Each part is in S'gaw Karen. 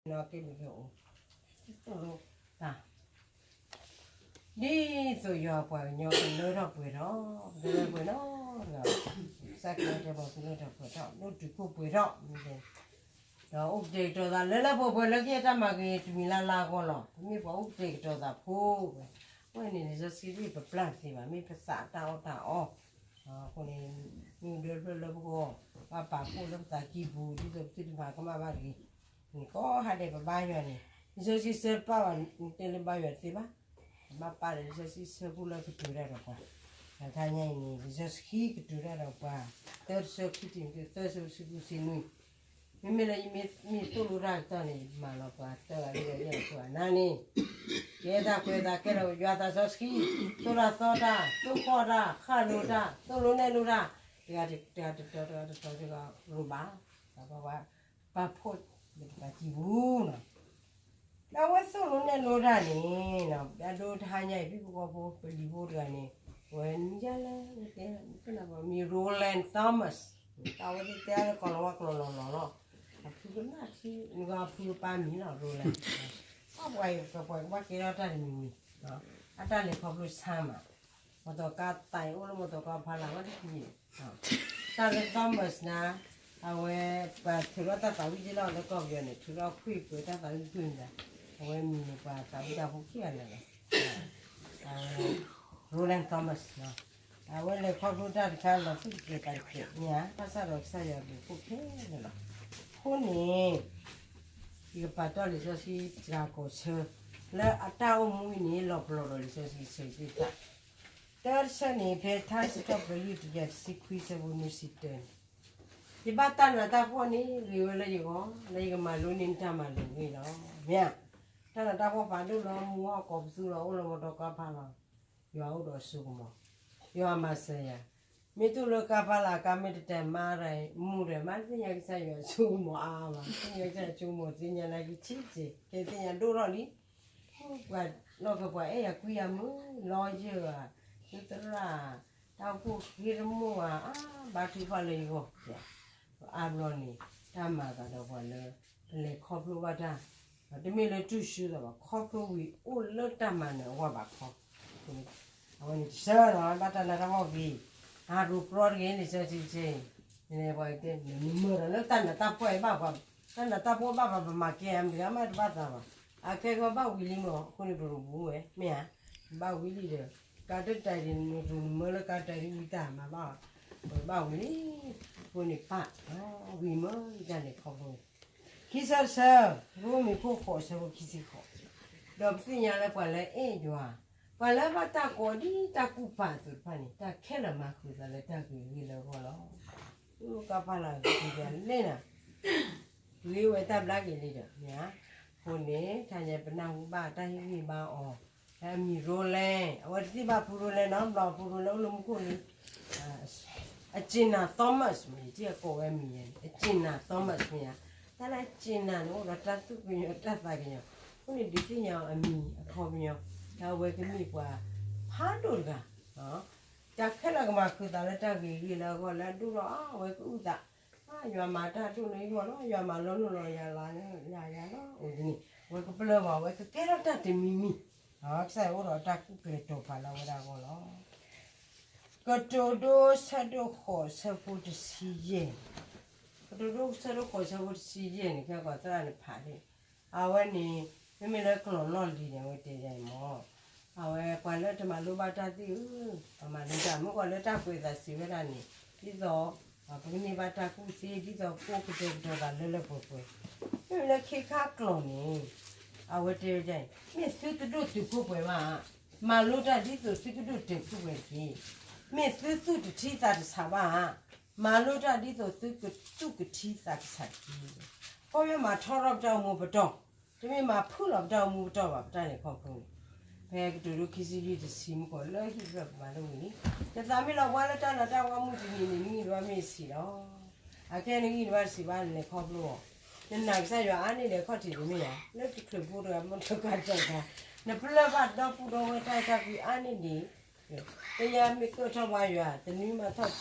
နီၢ်က့မ့ၢ်ကအိၣ်, တၢ်, ဒ်သိးယွၤပှၤကညီကလၢထီၣ်ပှဲၤထီၣ်, ကလၢပှဲၤနီတဂၤ, ကစၢ်ခရံာ်တဲပှၤကလၢထီၣ်ပှဲၤထီၣ်, ဒိၣ်တုာ်ခိၣ်ပှဲၤထီၣ်, ဒီးအိၣ်ကတဲာ်ကတီၤသးလၢလၢပှဲၤပှဲၤလၢကယဲၢ်တၢ်မၤဂ့ၤတမံၤလၢ်လၢ်အဂီၢ်လီၤ. ပမ့ၢ်ပှၤအိၣ်ကတဲာ်ကတီၤသးဖိဝဲ, အဝဲန့ၣ်လံာ်စီဆှံပပျၢ်တသ့ဘၣ်, မ့ၢ်ပသးတၢ်အီၣ်တၢ်အီ, အဃိန့ၣ်, မ့ၢ်ဒၢဖျၢၣ်လၢပဂီၢ်, ဘၣ်ပာ်ဖှိၣ်လၢပသးကံၢ်ပူၤ ဒ်သိးပသုတမၤကမၣ်ဘၣ်တဂ့ၤ, န့ၣ်ကိးဟါဒဲးပဘါယွၤန့ၣ်, လံာ်စီဆှံဆၢတပာ်ဘၣ်, တဲလၢဘါယွၤတသ့ဘၣ်, ပဘၣ်ပာ်ဒီးလံာ်စီဆှံဆၢဖိလၢကတိၤတၢ်ဒီးပှၤ, တၢ်ညါအံၤန့ၣ် လံာ်စီဆှံကတိၤတၢ်ဒီးပှၤ, တၢတဆၢခံတံၤမသ့း သၢဆၢဖိဆံဃုဆံနွံ, မ့မ့ၢ်လၢယမ့ၢ်သိၣ်လိတၢ်ကတီၢ်န့ၣ် ယမၤလီၤပှၤသၢဂၤလၢယဲၢ်အဃိအနၢ်န့ၣ်, ကဲတၢ်ခွဲးတၢ်ယာ်တၢ်လၢယွၤသးစီဆှံ, သိၣ်တၢ်သီတၢ်, သိၣ်ဃီၣ်တၢ်, ဃၣ်လိၤတၢ်, သိၣ်လိနဲၣ်လိတၢ်, တဂၤတတီၤတဂၤတတီၤတဂၤလိၤဘၣ်, ပှၤပာ်ဖှိၣ်လၢပသးကံၢ်ပူၤနီၤ ဒီးအဝဲသိၣ်လိနဲၣ်လိတၢ်န့ၣ်, အဒိတဟါညါအံၤ ဖံဖိဃီဖိပလံၤဖိတဂၤန့ၣ်, အဝဲမံၤဒ်လဲၣ်, မံၤ Roland Thomas, တၢ်ဝဲသ့ၣ်တဲလၢကီၢ်လီၤဝါကျိာ်လီၤလီၤလီၤ, အဖုကနၣ်ထံ, နဂီၢ်အဖုကပာ်မံၤလီၤ Roland, ပှၤပှၤကဘၣ်ကဲထီၣ်တၢ်တမံၤမံၤ, အတၢ်လဲၤခီဖျိဆါမး, မီၢ်သီခါသးအံၤအိၣ်လၢမီၢ်သီခါဖီလာ်ဝဲတက့ၢ် တၢ်လၢ Thomas န့ၣ်, အဝဲပှၤထုးထီၣ်တၢ်သးဝံၣ်က့လီၤလၢကီၢ်ပယီၤန့ၣ် ထုးထီၣ်ခွံၣ်ပှဲၤတၢ်သးဝံၣ်ကွံာ်မး, အဝဲမံၤန့ၣ်ပှၤသးဝံၣ်တၢ်ဖိခံဂၤလၢာ်လီၤ, အဝဲ Roland Thomas န့ၣ်, အဝဲလဲၤခီဖျိတၢ်တခါလီၤသူၣ်တကဲၤသးတကဲၤမ့ၢ်ဧါ, ဘၣ်ဆၣ်ဒီးကစၢ်ယွၤဘျုးဖှိၣ်ခဲလၢာ်လီၤ, အဃိန့ၣ် ယကပာ်တ့ၢ်လံာ်စီဆှံစှၤကီၢ်ဆၢ, လၢအတၢ်အိၣ်မူအံၤန့ၣ် လီၤပလိာ်ဒီးလံာ်စီဆှံဆၢသ့ၣ်တဖၣ်, တၢတဆၢန့ၣ် ဖဲထါစံးထီၣ်ပတြၢၤလွံၢ်တကယၤတဆံခွံဆၢဖိနွံဆံတၢန့ၣ်, ယဘၣ်တၢ်နးတၢ်ဖှီၣ်န့ၣ်ဂ့ၤဝဲလၢယဂီၢ်, လၢယကမၤလိန့ၢ်တၢ်မၤလိာ်အဂ့ၢ်လီၤ, မ့ၢ်ဧါ, တၢ်နးတၢ်ဖှီၣ်ဖးဒိၣ်လီၤ, မူဟီၣ်ကိးပသူလီၤ, အိၣ်လၢမီၢ်သီခါဖီလာ်, ယွၤအိၣ်ဒီးအစိကမီၤ, ယွၤမၤစၢၤယၤ, မ့ၢ်တအိၣ်လၢကါဖီလာ်ကါမ့ၢ်တတဲာ်မါရၤ, မူဒီးမါတသ့ၣ်ညါကစၢ်ယွၤအစိကမီၤအါအါဘၣ်, သ့ၣ်ညါကစၢ်ယွၤအစိကမီၤသ့ၣ်ညါနာ်က့ထံက့ၤ, ကဲသ့ၣ်ညါဒိၣ်ထီၣ်လံ, ပှၤလီၢ်ကပှၤအဲၣ်ယၤကွံယၤမုၢ်, လီယၢၢ်ဧါ, သုသရၣ်, တၢ်အိၣ်ဖှိၣ်ဃ့တမိၢ်ဧါ, အါဘါထုကဖၣ်လၢယဂီၢ်, အါဘျီန့ၣ်, တၢ်မၤအသးဒီးပှၤလၢ, ပလဲၤခီဖျိဘၣ်တၢ်, တမ့ၢ်လၢတူၢ်ဆူသးဘၣ်, ခီဖျိဝံၤအိၣ်လၢတၢ်မၤနၢၤအဂီၢ်ဘၣ်ခီ, အဝဲန့ၣ်တဆၢဒီး ဘၣ်တၢ်နးတၢ်ဖှီၣ်ဂ့ၤ, အရူးကြီတဂ့ၤလံာ်စီဆှံတဆၢအံၤ, ပှၤတဲ, နမၤဒီးလၢတၢ်နးတၢ်ဖှီၣ်အံၤဘၣ်ပှၤ, တၢ်နးတၢ်ဖှီၣ်ဘၣ်ပှၤ ပမၤကဲဧါ, မတၤဂၤမးတဘၣ်သးဘၣ်, အခဲကီဘၣ်ဝံၤလံမ့ၢ် အဃိန့ၣ်ပရူးပူၤဝဲ မ့ၢ်ဧါ, ဘၣ်ဝံၤလံဒီး, ကါတတၢၢ်ဒ်နတူၢ်နမၢလၢကါတၢၢ်ဒ်ဝံတၢ်မၤဘၣ်, ပဘၣ်ဝံၤလံ, အဃိန့ၣ်ပၢ်, ဝံၤမ့ၢ်တၢ်လဲၤခီဖျိ ခံဆၢတဆၢ, ရိမ့ၤခိၣ်ဃိးဆၢဖိခံဆံဃိး, ဒီးပသ့ၣ်ညါလၢပှၤလၢအဲၣ်ယွၤ, ပှၤလၢဘၣ်တၢ်ကိးဒ်တၢ်ကူၣ်ပာ်အသိးတဖၣ်န့ၣ် တၢ်ခဲလၢာ်မၤဃုာ်သးလၢတၢ်ဂ့ၤဂ့ၤလၢအဂီၢ်လီၤ. အိၣ်ကါဖီလာ်ဂ့ၤဒ်လဲၣ်နၤ, ဂ့ၤဝဲတၢ်ဘျါက့ၤလံဒီးမ့ၢ်ဧါ, အဃိန့ၣ် တဟါညါပနၢ်ဟူဘၣ်တၢ်ဟ့ၣ်ဂံၢ်ဘါအီၤ, လၢအမံၤရိလဲ, အဝဲတသ့ဘၣ်ဖုရိလဲနီတဘျီ, ဖုရိလဲအိၣ်လၢမူခိၣ်လံ အစ့နၤ Thomas မ့ၢ် ယထံၣ်အကိးဝဲအမံၤယဲန့ၣ် အစ့နၤ Thomas မ့ၢ်ဧါ, တၢ်လၢအစ့နၤန့ၣ် အိၣ်ဒီးတၢ်သူၣ်ကညီၤတၢ်သးကညီၤ, အဃိန့ၣ်ဒုးသ့ၣ်ညါအီၤအမံၤအခီပညီ, ဒီးအဝဲကမ့ၢ်ပှၤဖးဒိၣ်တဂၤ, တၢ်ခဲလၢာ်ကမၤဃုာ်သးလၢတၢ်ဂ့ၤဂ့ၤလၢအဂီၢ်လၢအဒိၣ်ထီၣ်အါ, အဝဲကအုၣ်သး, ယွၤမၤတၢ်ဒိၣ်လၢယဂီၢ်လီၤ, ယွၤမၤလီၤလိၢ်လီၤယၤလၢယၤလီၤ, အိၣ်ဒ်န့ၣ် အဝဲကပလၢၢ်ဘၣ်, အဝဲကကဲထီၣ်တၢ်တမံၤမံၤ, ကစၢ်ယွၤအိၣ်ဒီးတၢ်ကူၣ်ကျဲၤတီၤဖးလၢအဝဲဒၣ်အဂီၢ်လီၤ. ကတိၤဒိဆၢဒိၣ်ဃိးဆၢဖိတဆံယဲၢ်, ကတိၤဒိဆၢဒိၣ်ဃိးဆၢဖိတဆံယဲၢ်န့ၣ် ကဲကီးသရၣ်န့ၣ်ဖးန့ၣ်, အဝဲန့ၣ်, မ့မ့ၢ်လၢကလီးလီၢ်လံၤန့ၣ် အဝဲတဲဒ်အံၤမ့ၢ်, အဝဲပှၤလၢတမၤလိဘၣ်တၢ်သ့ၣ်ဧၢ, ပမၤလိတၢ် မ့ၢ်ကွၢ်လၢတၢ်ကွဲးသးစံးဝဲဒၣ်န့ၣ်, ဒ်သိး, ပကန့ၢ်ဘၣ်တၢ်ကူၣ်သ့ ဒ်သိးပကအိၣ်ကတဲာ်ကတီၤသးလၢလၢပှဲၤပှဲၤ, မ့မ့ၢ်လၢခ့ခါကျိာ်န့ၣ်, အဝဲတဲဝဲဒ်အံၤ, မ့ၢ်သုတဒိၣ်တုာ်ခိၣ်ပှဲၤဘၣ်ဧါ, မၤလိတၢ်ဒ်သိးသုကဒိၣ်တုာ်ခိၣ်ပှဲၤတက့ၢ်. မ့ၢ်သုသူၣ်တထံသးတဆးဘၣ်ဧါ, မၤလိတၢ်ဒ်သိးသုကသူၣ်ကထံသးကဆးတက့ၢ်. ခီဖျိမၤထီထီၣ်ပတၢ်အိၣ်မူပတီၢ်, တမ့ၢ်မၤဖုၣ်လီၤပတၢ်အိၣ်မူပတီၢ်ဘၣ် ပတၢ်လဲၤခီဖျိန့ၣ်, ဖဲကတိၤဒိခံဆံလွံၢ်တဆံမုၢ်ကီၢ်လၢဟံၣ်ဖျၢၣ်ပမၤလိဝံၤလံ, နသးမ့ၢ်လီၤဘှါလၢတၢ်နးတၢ်ဖှီၣ်မုၢ်တနံၤန့ၣ် နဂံၢ်နဘါမ့ၢ်ဆံးလီၤ. အခဲနဂံၢ်နဘါတဆံးဘၣ် နလဲၤခီဖျိအီၤ, နနာ်ကစၢ်ယွၤအါန့ၢ်ဒီးခီၣ်ထံးတမ့ၢ်ဧါ, လၢတချုးဖိတဂၤမ့ၢ်တကးတဂၤ, နပလၢၢ်ဘၣ်ဒီပုၢ်ဒီဝဲၢ်တၢ်အဲၣ်တၢ်ကွံအါန့ၢ်ဒံး, တယါမ့ၢ်ကၢၣ်ထီၣ်ဘါယွၤ တနွံမၤထီၣ်,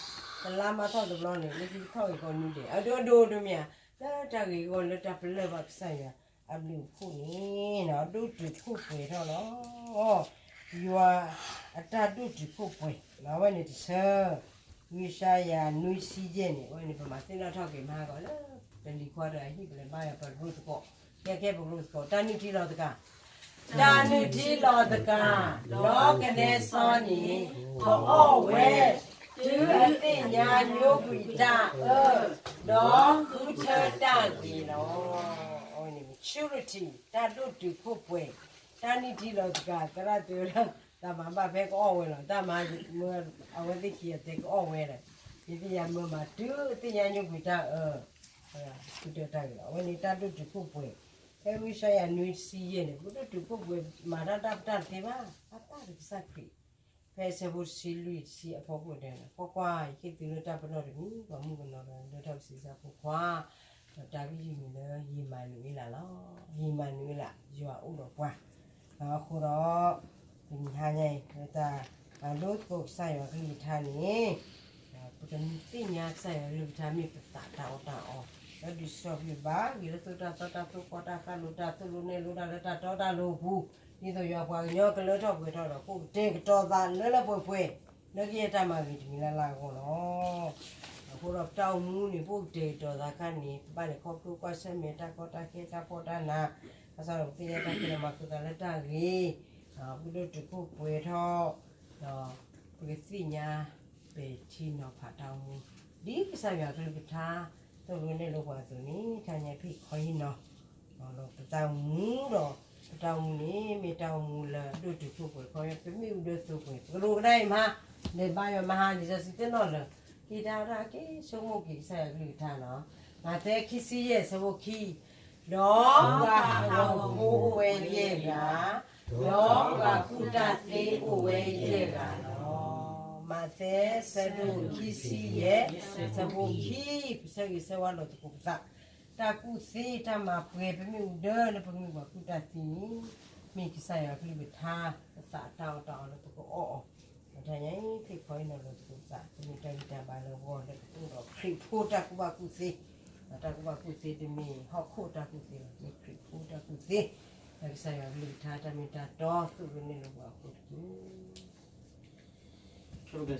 တလါမၤထီၣ်တဘျီန့ၣ် လၢကထီၣ်ဂ့ၤကီးနွံဒံး အဒိဒိတမ့ၢ်ဧါ, လၢတၢ်ဂ့ၤအဂီၢ်လၢတၢ်ပလၢၢ်ဘၣ်ကစၢ်ယွၤ, အဘျုးအဖှိၣ်န့ၣ် ဒိၣ်တုာ်ခိၣ်ပှဲၤထီၣ်လီၤ. ယွၤအတၢ်ဒိၣ်တုာ်ခိၣ်ပှဲၤ အဝဲန့ၣ်တဆၢ, ဂံၢ်စၢ်ယၤနွံဆံယဲၢ်န့ၣ် အဝဲန့ၣ် ပမၤသ့ၣ်နီၣ်ထီၣ်က့ၤမၤဟါဂီၤလၢ ပလံၤခွါတဂၤဟံၣ် ပလဲၤဘါယွၤပကရူၢ်သကိး, ကဲကဲပကရူၢ်သကိး, တၢ်နုၢ်ထံလီၤသကၤ တၢ်နုၢ်ထံလီၤသကၤ ဒီးကနဲစီန့ၣ် ကအီၣ်ဝဲ တုၤအသ့ၣ်ညါညိကွံာ်တၢ်အၢ ဒီးဃုထၢတၢ်ဂ့ၤလီၤ. အဝဲန့ၣ် maturity တၢ်ဒိၣ်တုာ်ခိၣ်ပှဲၤ, တၢ်နုၢ်ထံလီၤသကၤ သရၣ်တဲဝဲဒၣ် တၢ်မၤဘၣ်ဖဲကအီၣ်ဝဲလီၤ, တၢ်မၤမၢ အဝဲသ့ၣ်ခံဂၤတဲကအီၣ်ဝဲဒီး ဒ်သိးယမၢမၤတုၤအသ့ၣ်ညါညိကွံာ်တၢ်အၢ ဃုထၢတၢ်ဂ့ၤလီၤ. အဝဲန့ၣ်တၢ်ဒိၣ်တုာ်ခိၣ်ပှဲၤ, ဖဲဂံၢ်စၢ်ယၤနွံဆံယဲၢ်န့ၣ် ပကဒိၣ်တုာ်ခိၣ်ပှဲၤ မၤတၢ်တၢ်ပတၢ်တသ့ဘၣ်, အတၢ်တကစၢ်ခရံာ် ဖဲအဆၢဖိတဆံလွံၢ်တဆံအဖီခိၣ်တဲန့ၣ် ကွၢ်ကွၢ်, ယဟ့ၣ်သုလၢတၢ်ပနီၣ်တမံၤ, ပှၤမုၣ်ကနီၤဒီးလၢထီၣ်ကစံးစၢ်ဖိခွါ, ဒီးတၢ်ဂံၢ်ယုၢ်မံၤလၢယမၤနုၤအ့လးလီၤ. ယမၤနုၤအ့လး ယွၤအိၣ်ဒီးပှၤ. အဃိဒီး ပမ့ၢ်ဟါညါအံၤ လၢတၢ်ဒိသကိးကစၢ်ယွၤကလုၢ်ကထါန့ၣ် ပကသ့ၣ်ညါကစၢ်ယွၤကလုၢ်ကထါမ့ၢ်ပသးတၢ်အီၣ်တၢ်အီ, လၢဒုးစီဆှံဘၣ်ဂ့ၤ လၢသိၣ်တၢ်သီတၢ် သိၣ်ကီတၢ် ဃၣ်လိၤတၢ် သိၣ်လိနဲၣ်လိတၢ် လၢတၢ်တီတၢ်လိၤအပူၤ, ဒ်သိးယွၤပှၤကညီကလၢထီၣ်ပှဲၤထီၣ်ဒီး ကအိၣ်ကတဲာ်ကတီၤသးလၢလၢပှဲၤပှဲၤ လၢကယဲၢ်တၢ်မၤဂ့ၤတမံၤလၢ်လၢ်အဂီၢ်လီၤ. အဃိဒီးပတၢ်အိၣ်မူန့ၣ် ပအိၣ်ကတဲာ်ကတီၤသးခါန့ၣ် ပဘၣ်လဲၤခီဖျိကွၢ်ဆၢၣ်မဲာ်တၢ်ကီတၢ်ခဲ တၢ်ဖှီၣ်တၢ်နး, ဘၣ်ဆၣ်ဒီးပသ့ၣ်ညါတၢ်ခဲလၢာ် မၤဃုာ်သးလၢတၢ်ဂ့ၤ, ပကဒိၣ်တုာ်ခိၣ်ပှဲၤထီၣ် ဒီးပကသ့ၣ်ညါပဲာ်ထံနီၤဖးတၢ်အိၣ်မူ ဒ်ကစၢ်ယွၤကလုၢ်ကထါ သိၣ်လိနဲၣ်လိပှၤအသိးန့ၣ် တၢ်ညါဖံးခီဟံးနီၤ ဒီးပတၢ်အိၣ်မူဒီး ပတၢ်အိၣ်မူန့ၣ် မ့ၢ်တၢ်အိၣ်မူလၢအဒိၣ်တုာ်ခိၣ်ပှဲၤခီ ပမ့ၣ်အူဒၢသိပှဲၤ ပကရူၢ်ကဒါအံၤမဟါ, လဲၤဘါယွၤမဟါ လံာ်စီဆှံသ့ၣ်နီၣ်လၢ က့ၤတၢ်ဝဲဒၣ်က့ၤဆိကမိၣ်က့ၤကစၢ်ယွၤကလုၢ်ကထါလီၤ. မးသဲခံဆံယဲၢ် အဆၢဖိခံ, ဒီးပှၤဟးဂီၤဖိအိၣ်ဝဲယဲၢ်ဂၤ, ဒီးပှၤကူၣ်တၢ်သ့အိၣ်ဝဲယဲၢ်ဂၤလီၤ. မးသဲ ဆၢဒိၣ်ခံဆံယဲၢ် ဆၢဖိခံ, ပဆၢဂ့ၤဆၢဝါလိာ်သကိးပသး, တၢ်ကူၣ်သ့တၢ်မၤပှဲၤ ပမ့ၣ်အူဒၢလၢပကမ့ၢ်ပှၤကူၣ်တၢ်သ့န့ၣ် မ့ၢ်ကစၢ်ယွၤကလုၢ်ကထါ ပသးတၢ်အီၣ်တၢ်အီလၢပကအီၣ်အီၤ, ဒီးတၢ်ညါအံၤ ဖံးခီဟံးနီၤလိာ်သကိးပသး တမ့ၢ်တၢ်ဂံၢ်တၢ်ဘါလၢအဂီၢ် လၢပကအိၣ်ဒီးခရံာ်ဖိတၢ်ကူၣ်ဘၣ်ကူၣ်သ့, ဒီးတၢ်ကူၣ်ဘၣ်ကူၣ်သ့တမ့ၢ်ဟီၣ်ခိၣ်တၢ်ကူၣ်သ့လီၤ, မ့ၢ်ခရံာ်ဖိတၢ်ကူၣ်သ့, ဒီးကစၢ်ယွၤကလုၢ်ကထါတၢ်မ့ၢ်တၢ်တီ သိၣ်လိနဲၣ်လိပှၤအဃိတက့ၢ်.